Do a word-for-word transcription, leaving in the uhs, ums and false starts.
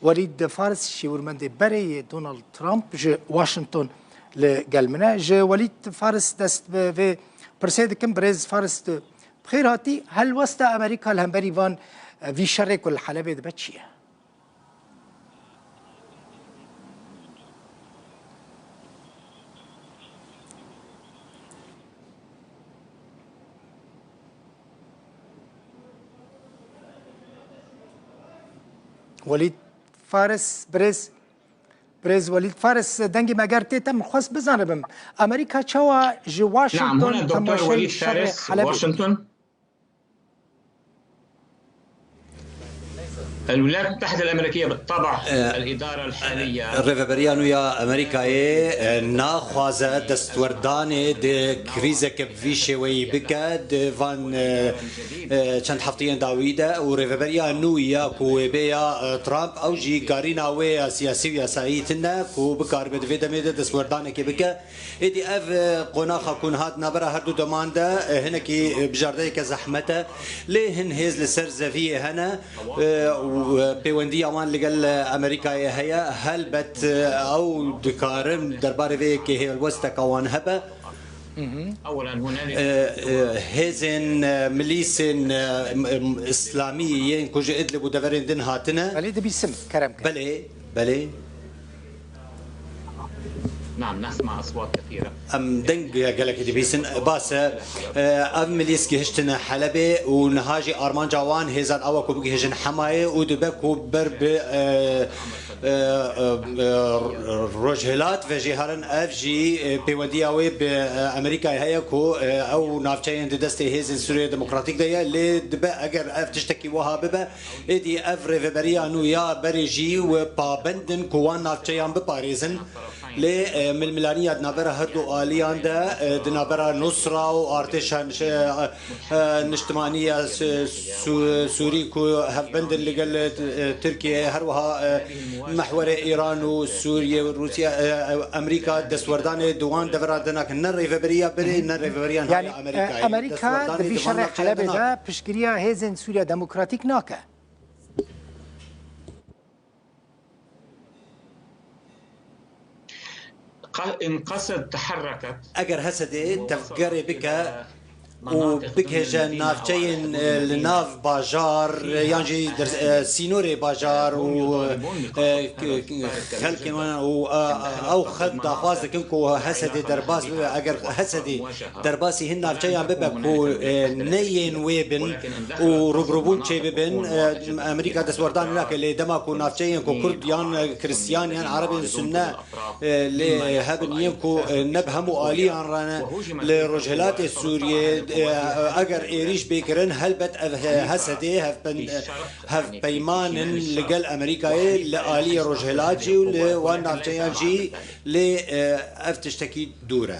Welîd Faris, şêwirmendê berê yê Donald Trump ji Washington li gel min e. Ji Welîd Faris dest bi vê pirsê dikim. Birêz Faris, tu bi xêr hatî. Helwesta Amerîka li hemberî van, vî şerê ku li Helebê dibe çi ye? Welîd Faris, birêz, birêz Welîd Faris, dengê me ger tê te, min xwest bizanibim, Amerîka çawa ji Washington temaşeyî şerê Helebê dike? الولايات المتحدة الأمريكية بالطبع، الإدارة الحالية. Rêveberiya nû ya Amerîkayê, e, naxwaze destwerdanê di krîzeke bi vî şêweyî bike di van, e, e, çend hefteyên dawî de û rêveberiya nû ya ku wê bê ya, e, Trump, ew jî karîna wê ya siyasî û yasayî tune ku bikaribe di vê demê de destwerdanekê bike. Êdî ev, e, qonaxa ku niha di navbera her du deman de, e, hinekî, e, bijardeyeke zehmet e. Lê hin hêz li ser zeviyê hene, e, û, e, pêwendiya wan li gel, e, Amerîkayê heye. Helbet, e, ew dikarin derbarê vê yekê helwesteka wan hebe. E, e, hêzên, e, milîsên, e, m-, m-, îslamî yên ku ji Idlib û deverên din hatine. Belê, dibîsim, kerem ke. Belê. Belê. نعم، نسمع أصوات كثيرة. Em deng gelekî dibîsin. Bas e, e, ev milîs gihiştine Helebê û niha jî armanca wan hêzan ew e ku bigihîjin Hemayê û dibe ku ber bi, e, e, e, e, Rojhilat ve jî herin. Ev jî, e, pêwendiya wê bi, e, Amerîkayê heye ku, e, ew navçeyên di destê Hêzên Sûriya Demokratîk de ye. Lê dibe eger ev tiştekî wiha bibe, Êdî ev rêveberiya nû ya berê jî wê pabend in ku wan navçeyan biparêzin. Lê, e, milmilaniya di navbera her du aliyan de, e, di navbera Nusra û artêşa niş-, e, e, niştimanî ya Su-, Su-, Sûrî ku hevbend in li gel, e, Tirkiyeyê, her wiha, e, mehwerê Îran û Sûriye û Rûsya, e, e, Amerîka destwerdanê di wan deveran de nakin. Ne rêveberiya berê, ne rêveberiya niha ya Amerîkayê. Yanî, e, Amerîka di vî şerê Helebê de piştgiriya Hêzên Sûriya Demokratîk nake. Eger Hesedê tevgerê bike û bigihêje navçeyên, e, li nav bajar, e, yan jî der-, e, sînorê bajar û, e, k-, k-, xelkên wan û, e, ew xelk daxwaz dikin ku Hesedê derbas bibe. Eger Hesedê derbasî hin navçeyan bibe ku, e, ne yên wê bin û rûbirûbûn çêbibin, e, Amerîka destwerdanê nake. Lê dema ku navçeyên ku Kurd yan, e, Kristiyan yan Erebên Sunne, e, lê hebin yên ku, e, ne bi hemû aliyan re ne li Rojhilatê Sûriyê, e, eger êrîş bê kirin, helbet ev he-, Hesedê hevpen-, e, hevpeyman in li gel Amerîkayê li aliyê Rojhilat jî û li wan navçeyan jî, lê, e, ev tiştekî dûr e.